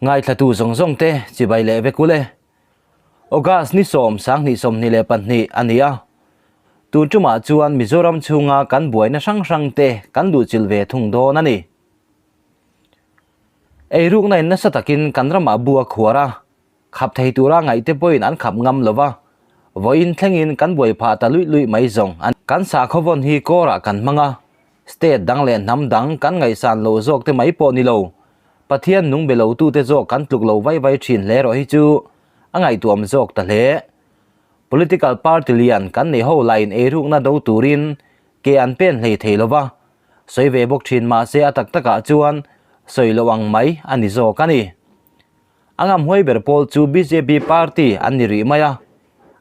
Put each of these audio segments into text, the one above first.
Ngaithlatu zawng zawng te chibai leh vek ule. August ni sawm sanghnih sawmhnih leh pahnih a ni a. Tun tumah chuan Mizoram chhunga kan buaina hrang hrang te kan duhchilh ve thung dawn a ni. Eirukna in nasa takin kan ramah bu a khuar a, khap thei tura ngaihte pawhin an khap ngam lo va, vawiin thlengin kan buai phah ta luih luih mai zawng a ni. Kan sakhaw vawn hi kawrah kan hmang a, state dang leh hnam dang kan ngaihsan lo zawk te mai pawh ni lo, Pathian nung be lotute zawk kan tluk lo vai vai thin hle rawh hi chu a ngaihtuam zawk ta hle. Political party lian kan nei ho laiin eirukna do turin ke an pen hlei thei lo va, sawi ve bawk thin mahse a tak takah chuan sawi loh ang mai a ni zawk a ni. A ngamhuai ber pawl chu bjp party an ni rih mai a,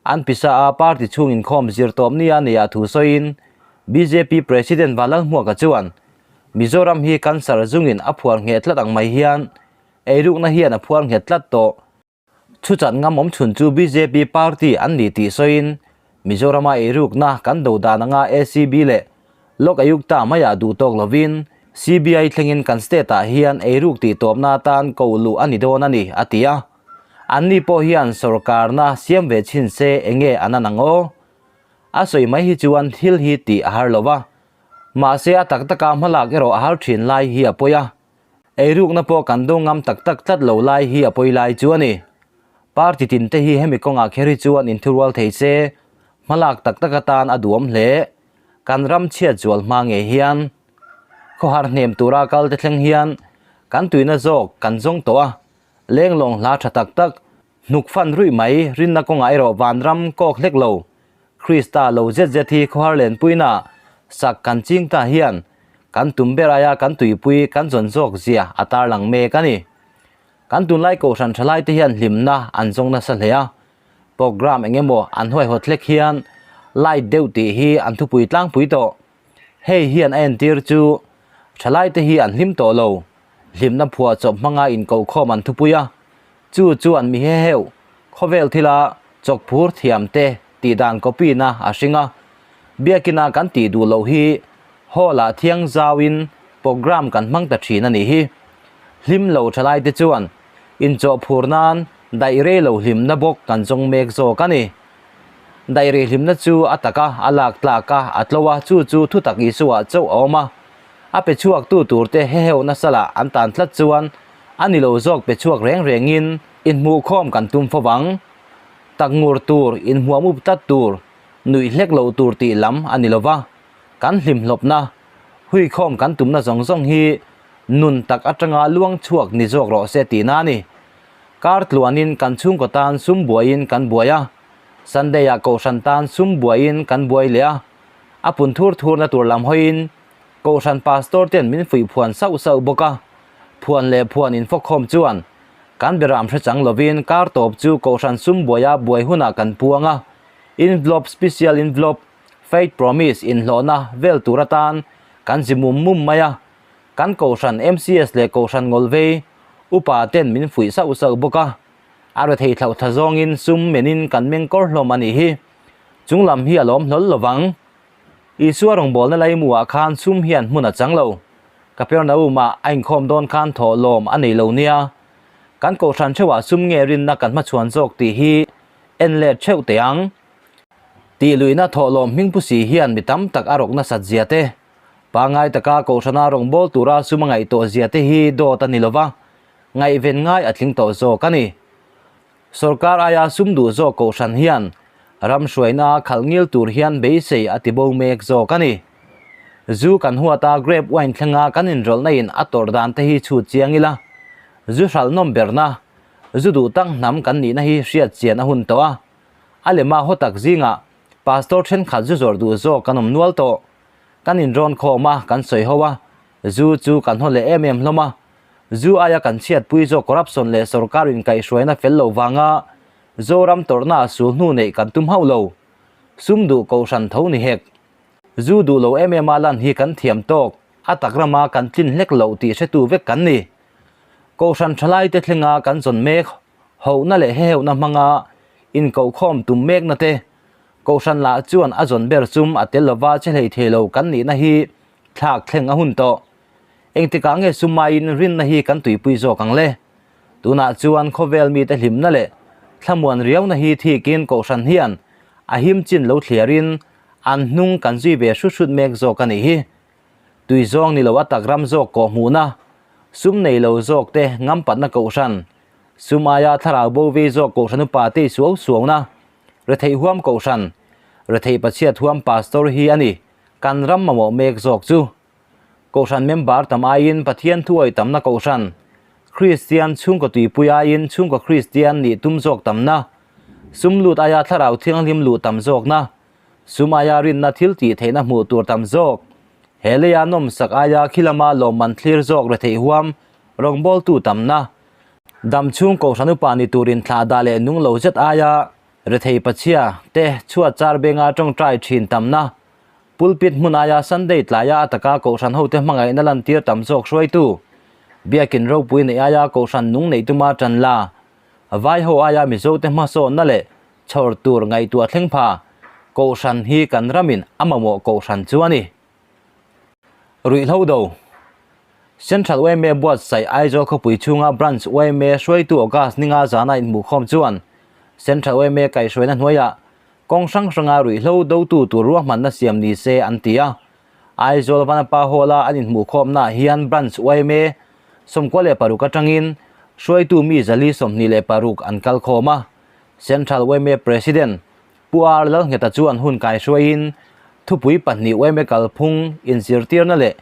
an pisa a party chhung inkhawm zir tawp nia neia thu sawiin bjp President Vanlalhmuaka chuan Mizoram hi cancer zungin a phuar ngheh tlat ang mai hian eirukna hian a phuar nghet tlat tawh. Thuchat ngam awm chhun chu bjp party an ni tih sawiin Mizorama eirukna kan do dan anga ACB leh Lok Ayukta maiah duh tawk lovin CBI thlengin kan state ah hian eiruk tih tawpna atan ko luh a ni dawn a ni, a ti a. Anni pawh hian sorkarna siam ve chhin se enge an an ang aw? A sawi mai hi chuan thil hi tih a har lo va, mahse a tak taka hmalak erawh a har thin lai hi a pawi a. Eirukna pawh kan do ngam tak tak tlat lo lai hi a pawi lai chu a ni. Party tin te hi hemi kawngah kher hi chuan inthurual thei se, hmalak tak tak atan a duhawm hle. Kan ram chhiat zual hma ngei hian khawhar hnem tura kal te thleng hian kan tuina zawk kan zawng tawh a, lenglawng hla tha tak tak hnuk fan ruih mai rinna kawngah erawh vanram kawk hlek lo. Krista lo zet zet hi khawhar lenpuina sak kan ching ta hian kan tum ber aia kan tuipui kan zawn zawk zia a tarlang mek a ni. Kan tunlai kohhran thalai te hian hlimna an zawng nasa hle a, Program eng emaw an huaihawt hlek hian light deuh tih hi an thupui tlangpui tawh. Hei hian a entir chu thalai te hi an hlim tawh lo, hlimna phuah chawp hmanga inkohkhawm an thupui a, chu chu an mi heheuh khawvel thila chawk phur thiam te tih dan copy na a hring a. Biakina kan tih duh loh hi hall ah thiang zauin program kan hmang ta thin a nih hi. Hlim lo thalai te chuan inchawh phur nan daih rei lo hlimna bawk kan zawng mek zawk a ni. Daih rei hlimna chu a taka a lak tlak a, a tlo a, chu chu thutak Isua chauh a awm a. A pe chhuak tu tur te heheuh nasa lah an tan tlat chuan a ni lo zawk pe chhuak reng rengin inhmuhkhawm kan tum fo vang. Tak ngur tur, inhmuam up tlat tur, nuih hlek lo tur tih lam a ni lo va, kan hlimhlawpna, huikhawm kan tumna zawng zawng hi nun tak atanga luang chhuak ni zawk rawh se tihna a ni. Kar tluanin kan chhungkaw tan sum buaiin kan buai a, Sunday-ah Kohhran tan sum buaiin kan buai leh a, a pun thur thurna tur lam hawiin Kohhran Pastor ten min fuih phuan sauh sauh bawk a, phuan leh phuan infawkkhawm chuan kan beram hre chang lovin kar tawp chu Kohhran sum buaia buai hunah kan puang a, envelope, special envelope, faith promise inhlawhna vel tur atan kan zi mum mum mai a, Kan Kohhran MCS leh Kohhran Ngawlvei upa ten min fuih sauh sauh bawk a, a rethei thlauh thla zawngin sum menin kan meng kawr hlawm a nih hi. Chunglam hi a lawm hlawl lovang. Isua rawngbawlna laimuah khan sum hian hmun a chang lo. Kapernaum-ah a inkhawm dawn khan thawh lawm a nei lo nia. Kan Kohhran theuhah sum nge rinna kan hmachhuan zawk tih hi en let theuh teh ang. Tih luihna thawh lawm hmingpu si hian mi tam tak a rawk nasat zia te. Pangngai taka Kohhrana rawngbâwl tura sum a ngaih tawh zia te hi dawt a ni lo va, ngaihven ngai a tling tawh zawk a ni. Sorkar aia sum duh zawk Kohhran hian ram hruaina khalh ngil tur hian beisei a ti bo mek zawk a ni. Zu kan huata grape wine thlenga kan inrawlhna in a tawrh dan te hi chhut chiang ila, zu hralh nawm berna, zu duh tak hnam kan nihna hi hriat chian a hun tawh a. A lema haw tak zingah Pastor thenkhat zu zawrh duh zawk kan awm nual tawh. Kan inrawn khawm a, kan sawi ho a, zu chu kan haw leh em em hlawm a. Zu aia kan chhiatpui zawk corruption leh sorkar inkaihhruaina fel loh vanga Zoram tawrhna a sul hnu neih kan tum hauh lo. Sum duh kohhran tho ni hek. Zu duh lo em em a lan hi kan thiam tawk, a tak rama kan tlin hlek loh tih hretu vek kan ni. Kohhran thalaite thlenga kan zawn mek hohna leh heheuhna hmanga inkohkhawm tum mekna te, Kohhran lah chuan a zawn ber chum a tel lova che hlei thei lo kan nihna hi thlak thleng a hun tawh. Engtikah nge sumaiin rinna hi kan tuipui zawk ang le? Tunah chuan khawvel mite hlimna leh thlamuan riauna hi thikin kohhran hian a him chin lo thliarin an hnung kan zui ve hrut hrut mek zawk a nih hi. Tui zawng ni lo a tak ram zawk kawh hmuhna, sum nei lo zawk te ngampatna kohhran, sum aia thlarau bo vei zawk kohhran upa te suau suauna, retheih huam kohhran, retheih pachhiat huam pastor hi a ni kan ram mamawh mek zawk chu. Kohhran member tam aiin Pathian thuawi tamna kohhran, Kristian chhungkaw tuipui aiin chhungkaw Kristian nih tum zawk tamna, sum lut aia thlarau thianghlim luh tam zawkna, sum aia rinna thil tih theihna hmuh tur tam zawk, he leia nawmsak aia khilama lawmman thlir zawk retheih huam rawngbawltu tamna, dam chhung kohhran upa ni turin thlah dah leh nung lo zet aia rethei pachhia te chhuat char benga tawngtai thin tamna, Pulpit hmun aia Sunday tlaia a taka Kohhran hote hmangaihna lantir tam zawk hruaitu, Biakin ropui neih aia Kohhran nung neih tuma tan la, Vai ho aia Mizote hmasawnna leh chhawr tur ngaihtuah thleng pha Kohhran hi kan ramin a mamawh Kohhran chu a ni. Ruihhlo do. Central yma buatsaih Aizawl khawpui chhunga Branch yma hruaitu August ninga zana inhmuhkhawm chuan Central yma kaihhruaina hnuaiah Kawng hrang hranga ruihhlo dotu tur ruahmanna siam ni se an ti a. Aizawl Vanapa Hall-a an inhmuhkhawmnaah hian Branch yma 96 atangin hruaitu mi zali 26 an kal khawm a. Central yma President Pu R Lalngheta chuan hun kaihruaiin thupui pahnih yma kalphung inzirtirna leh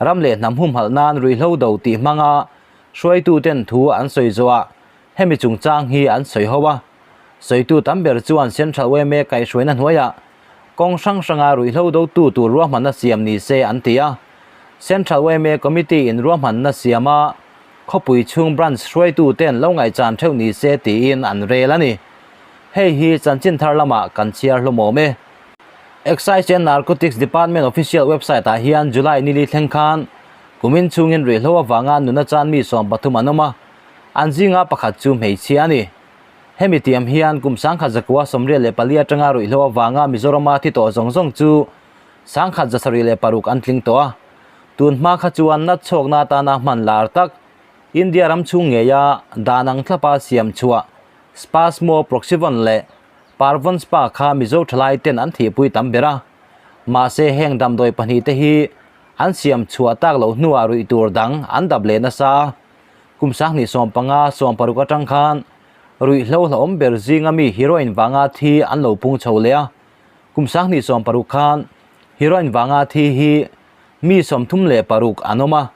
ram leh hnam humhalh nan ruihhlo do tih hmanga hruaituten thu an sawi zawhah hemi chungchang hi an sawi ho a. Sawitu tam ber chuan Central yma kaihhruaina hnuaiah kawng hrang hranga ruihhlo dotu tur ruahmanna siam ni se an ti a. Central yma Committee in ruahmanna siama khawpui chhung branch hruaitu ten lo ngaihchan theuh ni se tiin an rel a ni. Hei hi chanchin thar lamah kan chhiar hlawm awm e. Excise and Narcotics Department official website ah hian July nili thleng khan kumin chhungin ruihhlo avanga nuna chan mi 13 an awm a, an zinga pakhat chu hmeichhia a ni. Hemi tiam hian kum 1984 atanga ruihhlo avanga Mizorama thi tawh zawng zawng chu 1706 an tling tawh a. Tun hma kha chuan nat chhawkna atana hman lar tak India ram chhung ngeia dan ang thlapa siam chhuah Spasmo Proxyvon leh Parvon Spa kha Mizo thalai ten an thihpui tam ber a. Mahse heng damdawi pahnih te hi an siam chhuah tak loh hnuah ruih tur dang an dap leh nasa a. Kum 2015, 16 atang khan ruihhlo hlauhawm ber zinga mi heroin vanga thi an lo pung chho leh a. Kum 2016 khan heroin vanga thi hi mi 36 an awm a.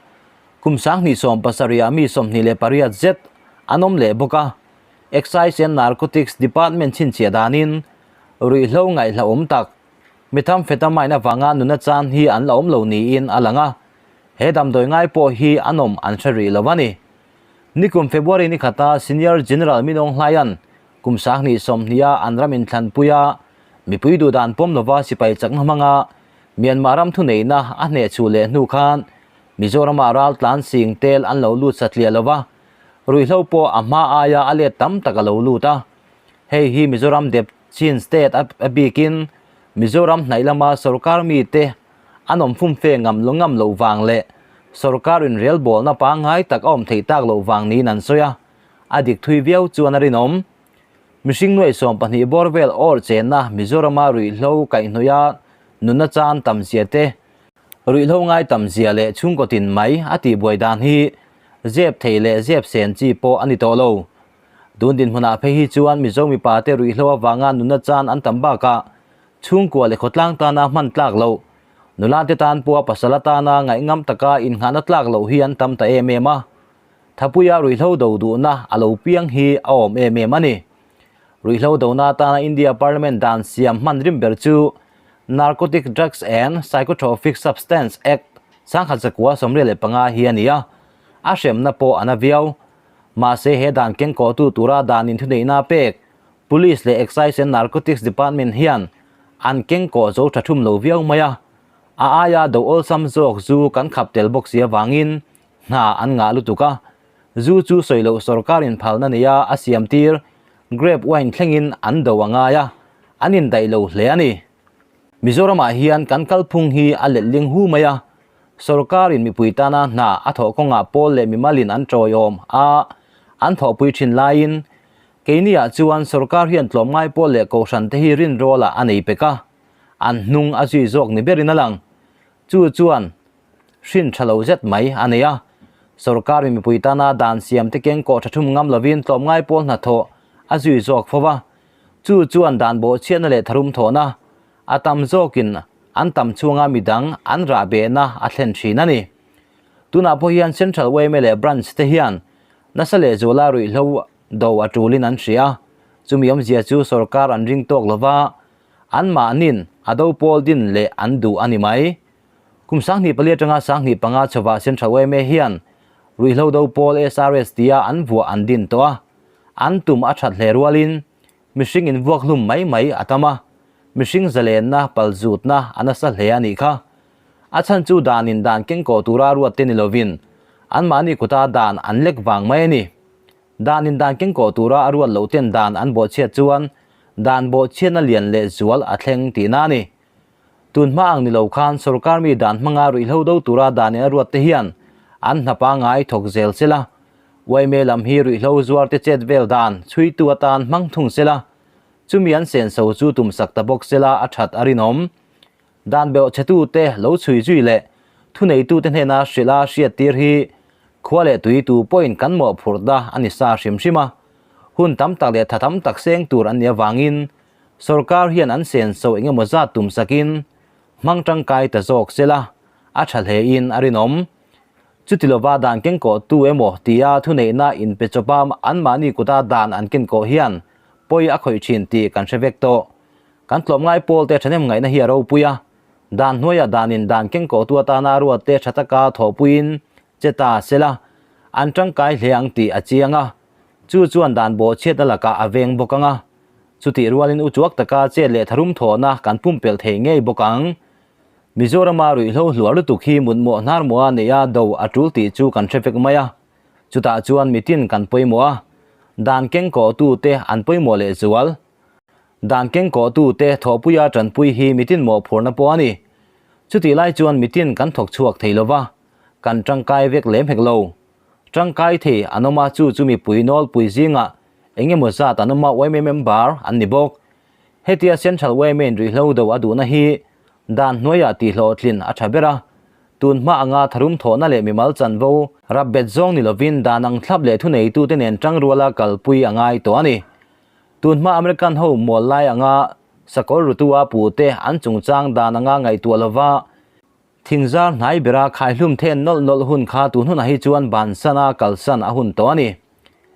Kum 2017 ah mi 28 zet an awm leh bawk a. Excise and Narcotics Department chhinchhiah danin ruihhlo ngaihhlauhawm tak methamphetamine avanga nuna chan hi an la awm lo niin a lang a. He damdawi ngai pawh hi a nawm an hre rih lo a ni. Nikum February ni khata Senior General Min Aung Hlaia'n kum 2020 a an ram inthlanpui a mipui duhdan pawm lova sipai chakna hmanga Myanmar ram thuneihna a hneh chhuh leh hnu khan Mizorama raltlan sing tel an lo lut satliah lova, ruihhlo pawh a hma aia a let tam tak a lo lut a. Hei hi Mizoram dep chin state a bikin Mizoram hnaih lama sorkar mite An awm fumfe ngam lo ngam loh vang leh sorkar inrelbawlna pangngai tak a awm theih tak loh vang niin an sawi a, a dik thui viau chuan a rinawm. Mihring nuaih 12 bawr vel awr chenna Mizorama ruihhlo kaihhnawih a nunna chan tam zia te, ruihhlo ngai tam zia leh chhungkaw tin mai a tihbuai dan hi zep thei leh zep sen chi pawh a ni tawh lo. Tun dinhmunah phei hi chuan Mizo mipa te ruihhlo avanga nunna chan an tam bakah Chhungkua leh khawtlang tana hman tlak loh, nula te tan pawha pasal atana ngaihngam taka innghahna tlak loh hi an tam ta em em a. Thapuia ruihhlo do duhna a lo piang hi a awm em em a ni. Ruihhlo dona atana India Parliament dan siam hman rim ber chu Narcotic Drugs and Psychotropic Substance Act 1985 hi a ni a, a hremna pawh a na viau. Mahse he dan kengkawhtu tura dan inthuneihna pek Police leh Excise and Narcotics Department hian an kengkawh zo tha thum lo viau mai a, a aia do awlsam zawk zu kan khap tel bawk si avangin hna an ngah lutuk a, zu chu sawi loh sorkarin phalna neia a siam tir grape wine thlengin an do a ngai a, an indaih lo hle a ni. Mizoramah hian kan kalphung hi a letling hu mai a, sorkarin mipui tana hna a thawh kawngah pawl leh mimalin an tawiawm a, an thawhpui thin laiin keiniah chuan sorkar hian tlawmngai pawl leh kohhran te hi rinrawlah a nei pek a, an hnung a zui zawk ni berin a lang. Chu chuan hrin tha lo zet mai a nei a, sorkar mi mipui tana dan siam te keng kawh tha thum ngam lovin tlawmngai pawl hnathawh a zui zawk fo va, chu chuan dan bawhchhiatna leh tharum thawhna a tam zawkin an tam chhunga midang an rah behna a thlen thin a ni. Tunah pawh hian Central yma leh Branch te hian nasa lehzuala ruihhlo do a tulin an hria a, chumi awmzia chu sorkar an ring tawk lova, anmahnin a do pawl din leh an duh a ni mai. Kum 24 atanga 25 chhovah Central yma hian ruihhlo do pawl SRS tia an vuah an din tawh a, an tum a that hle rualin mihring invuak hlum mai mai a tam a, mihring zalenna palzutna a nasa hle a nih kha. A chhan chu danin dan kengkawh tura ruat te ni lovin anmahni kuta dan an lek vang mai a ni. Danin dan kengkawh tura a ruat loh ten dan an bawhchhiat chuan dan bawhchhiatna lian leh zual a thleng tihna a ni. Tun hma ang ni lo khan sorkar mi dan hmanga ruihhlo do tura danin a ruat te hian an hna pangngai thawk zel sela, yma lam hi ruihhlo zuar te chet vel dan chhuitu atan hmang thung sela, chumi an senso chu tumsak ta bawk sela a that a rinawm. Dan beuh chhetute lo chhui zui leh thuneitute hnena hrilh a hriattir hi khua leh tui tu pawhin kan mawhphurhna a ni sa hrim hrim a. Hun tam tak leh tha tam tak seng tur an nih avangin sorkar hian an senso eng emaw zat tum sakin hmang tangkai ta zawk sela a tha hlein a rinawm. Chuti lova dan kengkawhtu emaw tia thuneihna inpe chawpa anmahni kuta dan an kenkawh hian pawi a khawih thin tih kan hre vek tawh. Kan tlawmngai pawlte thahnem ngaihna hi a ropui a, dan hnuaiah danin dan kengkawhtu atana a ruatte tha taka thawhpuiin che ta sela, an tangkai hle ang tih a chiang a, chu chuan dan bawhchhiatna lakah a veng bawk ang a, chutih rualin uchuak taka chet leh tharum thawhna kan pumpelh thei ngei bawk ang. Mizorama ruihhlo hluar lutuk hi mutmawh hnarmawha neia do a tul tih chu kan hre vek mai a, chutah chuan mitin kan pawimawh a, dan kengkawhtute an pawimawh lehzual. Dan kengkawhtute thawhpuia tanpui hi mitin mawhphurhna pawh a ni. Chutih lai chuan mitin kan thawk chhuak thei lova, kan tangkai vek lem hek lo. Tangkai thei an awm a, chu chu mipui nawlpui zingah eng emaw zat an awm a, yma member an ni bawk. Hetia Central yma in ruihhlo do a duhna hi dan hnuaiah tihhlawhtlin a tha ber a, tun hma anga tharum thawhna leh mimal chanvo rap bet zawng ni lovin dan ang thlap leh thuneitute nen tangruala kalpui a ngai tawh a ni. Tun hma American ho mual lai anga sakawr rutu a pu te an chungchang dan anga ngaihtuah lova thingzar hnai bera khaihlum then nawlh nawlh hun kha tun hunah hi chuan bansan a kalsan a hun tawh a ni.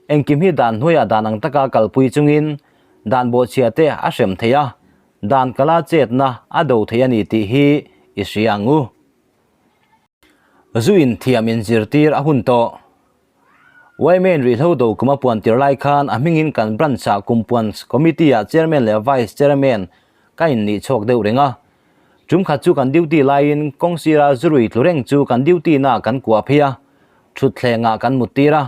Engkim hi dan hnuaiah dan ang taka kalpui chungin dan bawhchhia te a hrem thei a, dan kala chetna a do thei a ni tih hi i hria ang u. Zu inthiam inzirtir a hun tawh. Yma ruihhlo do kum a puan tir lai khan a hmingin kan branch ah kum puan committee ah chairman leh vice chairman ka in nih chhuak deuh reng a. Tum khat chu kan duty laiin kawng sira zu rui tlu reng chu kan duty na kan kuah phei a, thutthleng ah kan mut tir a,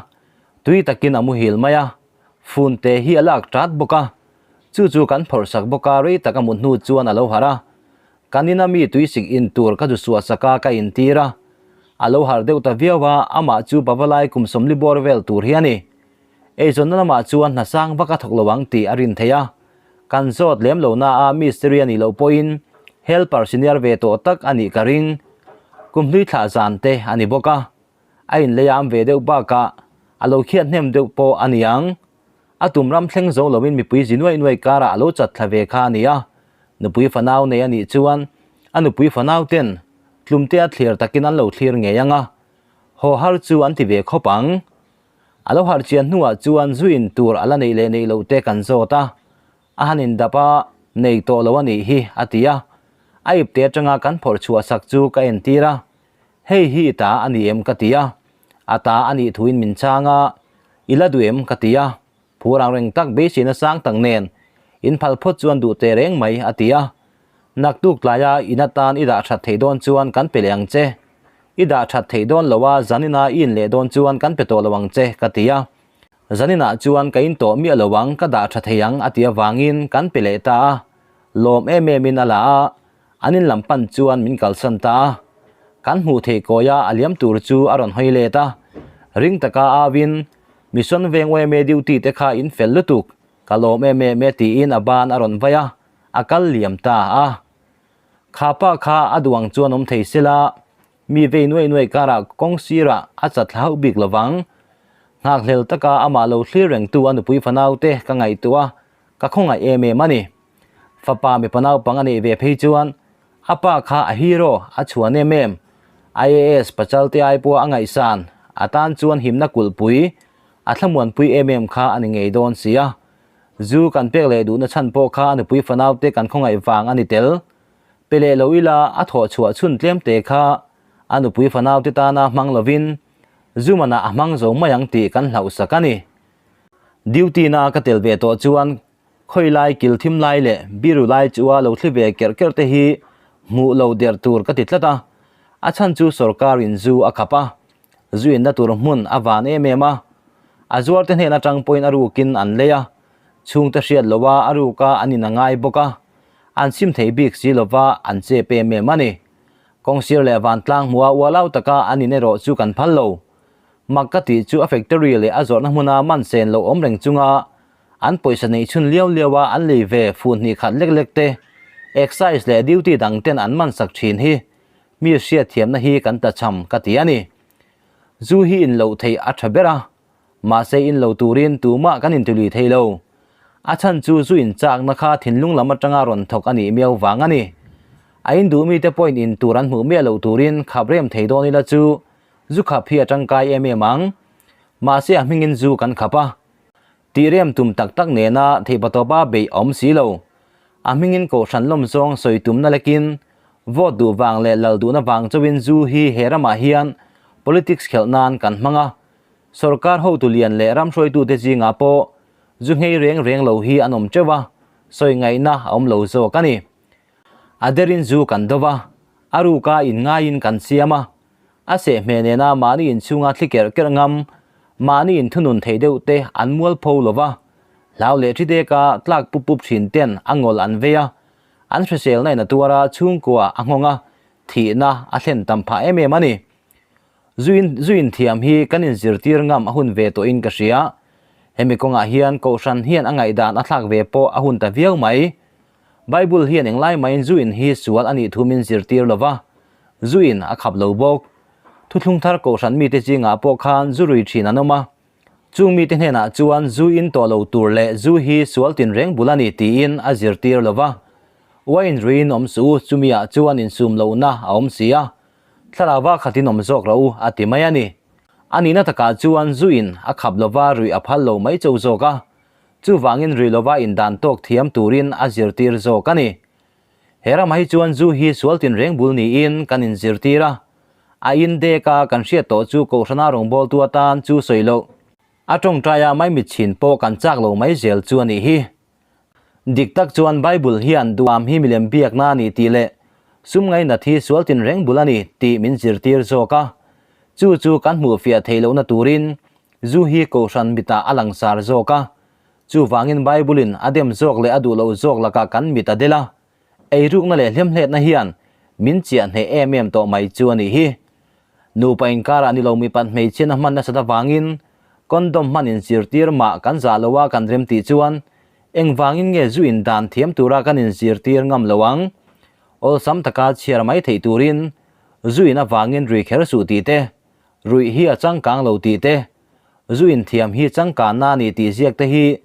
tui takin a muhil mai a, phone te hi a lak tat bawk a, chu chu kan phawrh sak bawk a rei tak a mut hnu chuan a lo harh a, Kan ina mi tuisik in tur ka zu suah sak a, ka intir a. A lo harh deuh ta viau a, amah chu Pavalai kum sawmli bawr vel tur hi a ni. Eizawnna lamah chuan hna sang vak a thawk lo ang tih a rin theih a. Kan zawt lem lo na a, mistiri a nih loh pawhin helper senior ve tawh tak a nih ka ring. Kum hlui thlah zan te a ni bawk a. A inlei am ve deuh bakah a lo khiat hnem deuh pawh a ni ang. A tum ram thleng zo loin mipui zi nuai nuai karah a lo chat thla ve kha a ni a. Nupui fanau nei a nih chuan a nupui fanau ten tlumtea thlir takin an lo thlir ngei ang a, haw har chu an ti ve khawp ang. A lo harh chian hnuah chuan zu in tur a la neih leh neih loh te kan zawt a, a han indap a, nei tawh lo a nih hi a ti a. A ipte atanga kan phawrh chhuah sak chu ka entir a, hei hi i ta a ni em ka ti a, a ta a nih thuin min chhang a, i la duh em ka ti a. Phur ang reng tak beiseina sang tak nen in phal phawt chuan duh teh reng mai a ti a. Naktuk tlaia in atan i dah that theih dawn chuan kan pe leh ang che. I dah that theih dawn lo a zanina i in leh dawn chuan kan pe tawh lo ang che ka ti a. Zaninah chuan ka in tawh miah lo ang ka dah tha thei ang a ti avangin kan pe leh ta a. Lawm em em in a la a, an in lam pan chuan min kalsan ta a. Kan hmuh theih kawia a liam tur chu a rawn hawi let a. Ring taka au in. Mission veng yma duty te kha in fel lutuk, ka lawm em em e tiin a ban a rawn vai a, a kal liam ta a. Kha pa kha a duh ang chuan awm thei sela, mi vei nuai nuai karah kawng sirah a chat thla hauh bik lovang. Nghakhlel taka amah lo thlir rengtu a nupui fanau te ka ngaihtuah a, ka khawngaih em em a ni. Fapa mipa naupang a neih ve phei chuan a pa kha a hero a chhuan em em. IAS pachal te ai pawha a ngaihsan a tan chuan himna kulhpui a thlamuanpui em em kha a ni ngei dawn si a. Zu kan pek leh duhna chhan pawh kha a nupui fanau te kan khawngaih vang a ni tel. Pe leh lo ila a thawh chhuah chhun tlem te kha a nupui fanau te tana hmang lovin zu manah a hmang zo mai ang tih kan hlauhsak a ni. Duty na ka tel ve tawh chuan khawi lai kil thim lai leh biru lai chua lo thli ve kerh kerh te hi hmuh lo der tur ka ti tlat a, a chhan chu sorkar in zu a khap a, zu inna tur hmun a van em em a, a zuar te hnen atang pawhin a rukin an lei a, chhungte hriat lo a a ruka an in a ngai bawk a, an sim thei bik si lova an chep em em a ni. Kawngsir leh vantlang hmuha ualau taka an in erawh chu kan phal lo. Mak ka tih chu a factory leh a zawrhna hmuna man sen lo awm reng chunga an pawisa neih chhun liau liau a an lei ve fun hnih khat lek lek te, excise leh duty dang ten an man sak thin hi mi hriatthiamna hi kan tlachham ka ti a ni. Zu hi in loh theih a tha ber a, mahse in lo turin tumah kan intului thei lo. A chhan chu zu in chakna kha thinlung lam atanga rawn thawk a nih miau vang a ni. A in duh mite pawhin in tur an hmuh miah loh turin khap rem thei dawn ila chu Zu khap hi a tangkai em em ang. Mahse a hmingin zu kan khap a. Tih rem tum tak tak nena theihpatawpa beih a awm si lo. A hmingin kohhran lawm zawng sawi tumna lekin vote duh vang leh lal duhna vang chauhin zu hi he ramah hian politics khelh nan kan hmang a. Sorkar hotu lian leh ram hruaitute zingah pawh zu nghei reng reng lo hi an awm teuh a, sawi ngaihna a awm lo zawk a ni. A derin zu kan do va, a ruka inngaiin kan siam a. A sehhmeh nena mahni inchhunga thli kerh kerh ngam, mahni inthunun thei deuh te an mualpho lo va, hlau leh thi deka tlak pup pup thin ten a ngawl an vei a, an hriselna in a tuar a, chhungkua a nghawng a, thihna a thlen tam phah em em a ni. Zu in zu inthiam hi kan inzirtir ngam a hun ve tawhin ka hria. Hemi kawngah hian Kohhran hian a ngaihdan a thlak ve pawh a hun ta viau mai. Bible hian englai maiin zu in hi sual a nih thu min zirtir lo va, zu in a khap lo bawk. Thuthlung thar kohhran mite zingah pawh khan zu rui thin an awm a, chung mite hnenah chuan zu in tawh lo tur leh zu hi sual tinreng bul a ni tiin a zirtir lo va. Wine ruiin awm suh u, chumiah chuan insum lohna a awm si a, thlarauva khatin awm zawk rawh u a ti mai a ni. A nihna takah chuan zu in a khap lo va, ruih a phal lo mai chauh zawk a, Chuvangin rui lova indan tawk thiam turin a zirtir zawk a ni. He ramah hi chuan zu hi sual tinreng bul niin kan inzirtir a. A in dek a kan hriat tawh chu Kohhrana rawngbawltu atan chu sawi loh. A tawngtaia maimit chhin pawh kan chak lo mai zel chu a nih hi. Dik tak chuan Bible hian duham hi milem biakna a ni tih leh sum ngainat hi sual tinreng bul a ni tih min zirtir zawk a. Chu chu kan hmuhfiah theih lohna turin Zu hi Kohhran mitah a langsar zawk a, chuvangin Bible-in a dem zawk leh a duh loh zawk lakah kan mit a del a, eirukna leh hlemhletna hian min chiah hneh em em tawh mai chu a nih hi. Nupa inkarah ni lo mipat hmeichhiatna hman nasat avangin condom hman inzirtir mah kan zah lo a kan rem tih chuan engvangin nge zu indan thiam tura kan inzirtir ngam lo ang? Awlsam taka chhiar mai theih turin zu in avangin rui kher suh tih te, Ruih hi a changkang lo tih te, zu inthiam hi changkanna a ni tih ziak te hi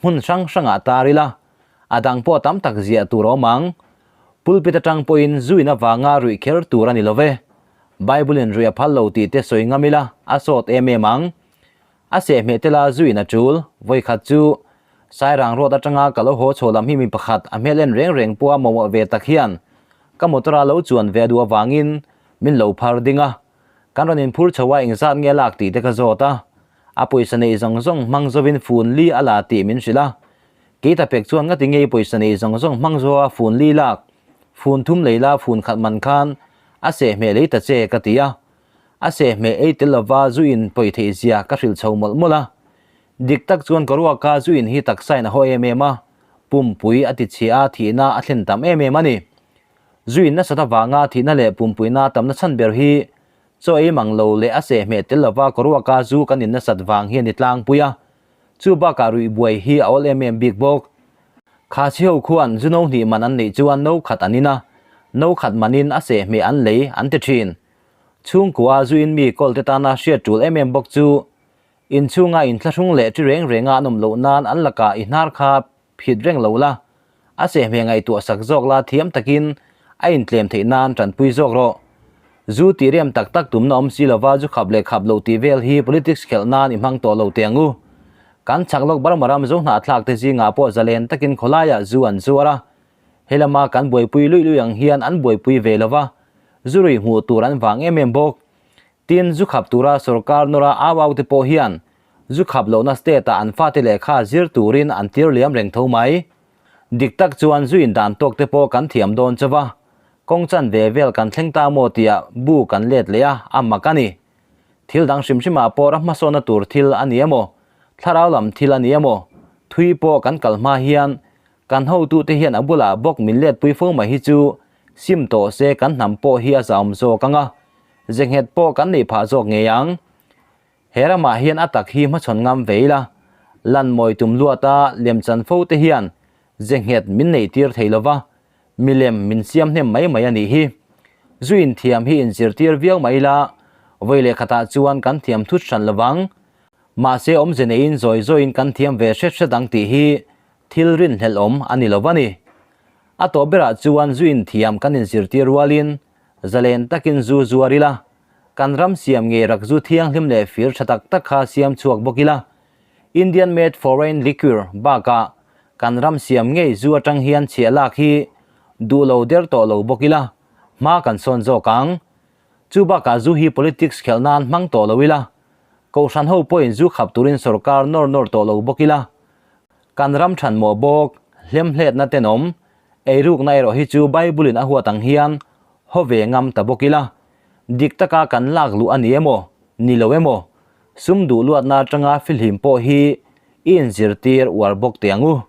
hmun hrang hrangah tar ila, a dang pawh tam tak ziah tur a awm ang. Pulpit atang pawhin zu in avanga ruih kher tur a ni lo ve. Bible in ruih a phal lo tih te sawi ngam ila a sawt em em ang. A sehhmeh tela zu in a tul, vawikhat chu Sairang road atanga ka lo haw chho lam hi mi pakhat a hmel en reng reng pawha mamawh ve tak hian ka motor a lo chuan ve a duh avangin min lo phar ding a. Kan rawn inphur chho a engzat nge lak tih te ka zawt a, a pawisa nei zawng zawng hmang zovin fun li a la tih min hrilh a. Kei ta pek chuan ngati nge i pawisa nei zawng zawng hmang zo a fun li lak, fun thum lei la fun khat man khan a sehhmeh lei ta che ka ti a. A sehhmeh ei tel lova zu in pawi theih zia ka hrilh chho mawlh mawlh a. Dik tak chuan ka ruaka zu in hi taksa in a haw em em a, pumpui a ti chhia a thihna a thlen tam em em a ni. Zuin nasat avanga thihna leh pumpuina tamna chhan ber hi Chaw ei mang lo leh a sehhmeh tel lova kawruaka zu kan in nasat vang hi a ni tlangpui a, chu bakah ruih buai hi a awl em em bik bawk. Khasi ho khuan zu no hnih man an neih chuan no khat an in a, no khat manin a sehhmeh an lei an ti thin. Chhungkua zu in mi kawl te tana hriat tul em em bawk chu inchhunga inthlahrung leh ṭi reng renga an awm loh nan an lakah i hnar kha phit reng lo la, a sehhmeh ngaihtuah sak zawk la thiam takin a intlem theih nan tanpui zawk rawh. Zu tih rem tak tak tumna awm si lova zu khap leh khap loh tih vel hi politics khelh nan i hmang tawh lo teh ang u. Kan chak lawk Burma ram zo hnahthlak te zingah pawh zalen takin khawlaiah zu an zuar a, helama kan buaipui luih luih ang hian an buaipui ve lova, zu rui hmuh tur an vang em em bawk. Tin, zu khap tura sorkar nawra au au te pawh hian zu khap lohna state-ah an fate lehkha zir turin an tir liam reng tho mai. Dik tak chuan zu indan tawk te pawh kan thiam dawn chauh a, kawng chan ve vel kan thleng ta maw tia bu kan let leh a, a mak a ni. Thil dang hrim hrimah pawh ram hmasawnna tur thil a ni emaw, thlarau lam thil a ni emaw, thui pawh kan kal hma hian kan hotute hian a bulah bawk min letpui fo mai hi chu sim tawh se kan hnam pawh hi a zahawm zawk ang a, ze nghet pawh kan neih phah zawk ngei ang. He ramah hian a tak hi hmachhawn ngam ve ila, lan mawi tum luata lemchan fo te hian ze nghet min neih tir thei lova, milem min siam hnem mai mai a nih hi. Zu inthiam hi inzirtir viau mai ila, vawi leh khatah chuan kan thiam thut hran lovang. Mahse awmze neiin zawi zawiin kan thiam ve hret hret ang tih hi thil rinhlelh awm a ni lo va ni. A tawh berah chuan zu inthiam kan inzirtir rualin zalen takin zu zuar ila, kan ram siam ngei rak zu thianghlim leh fir tha tak tak kha siam chhuak bawk ila. Indian made foreign liquor bakah kan ram siam ngei zu atang hian chhiah lak hi duh lo der tawh lo bawk ila, hma kan sawn zawk ang. Chu bakah zu hi politics khelh nan hmang tawh lo ila, Kohhran ho pawhin zu khap turin sorkar nawr nawr tawh lo bawk ila, kan ram than mawh bawk, hlemhletna tenawm, eirukna erawh hi chu Bible in a huat ang hian haw ve ngam ta bawk ila, dik taka kan lak luh a ni emaw, ni lo emaw, sum duh luatna atanga fihlim pawh hi i inzirtir uar bawk teh ang u.